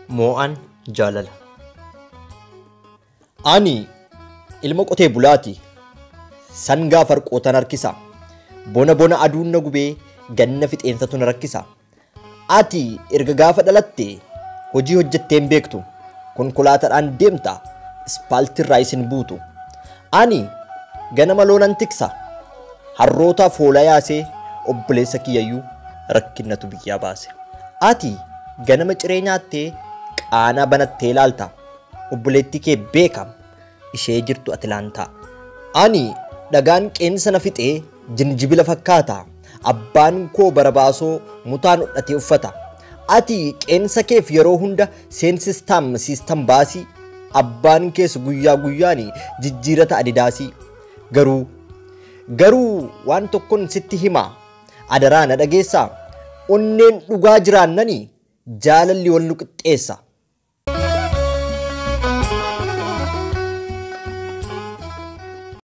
Moo'aan jaalala. Ani ilma qotee bulaati. Sangaa farqootan harkisa. Bona bona aduun na gubee ganna fixeensatu na rakkisa. Ati erga gaafa dhalatte hojii hojjettee hin beektu. Konkolaataadhaan deemta ispaaltirraa isin buutu. Ani ganama loonan tiksa. Harrootaaf hoolaa yaasee obboleessa kiyyayyuu rakkinnatu biyyaa baase. Ati ganama ciree nyaattee qaanaa banattee ilaalta. Obboleettii kee beekam ishee jirtu Atilaantaa. Ani dhagaan qeensa na fixee jinjibila fakkaata. Abbaan koo barabaasoo mutaan hodhatee uffata. Ati qeensa keef yeroo hunda seensistaam siistam baasii. Abbaan kees guyyaa guyyaan jijjiirata adidaasii. Garuu garuu waan tokkon sitti himaa. Adaraa na dhageessaa. Onneen dhugaa jiraannani jaalalli wal nu qixxeessa.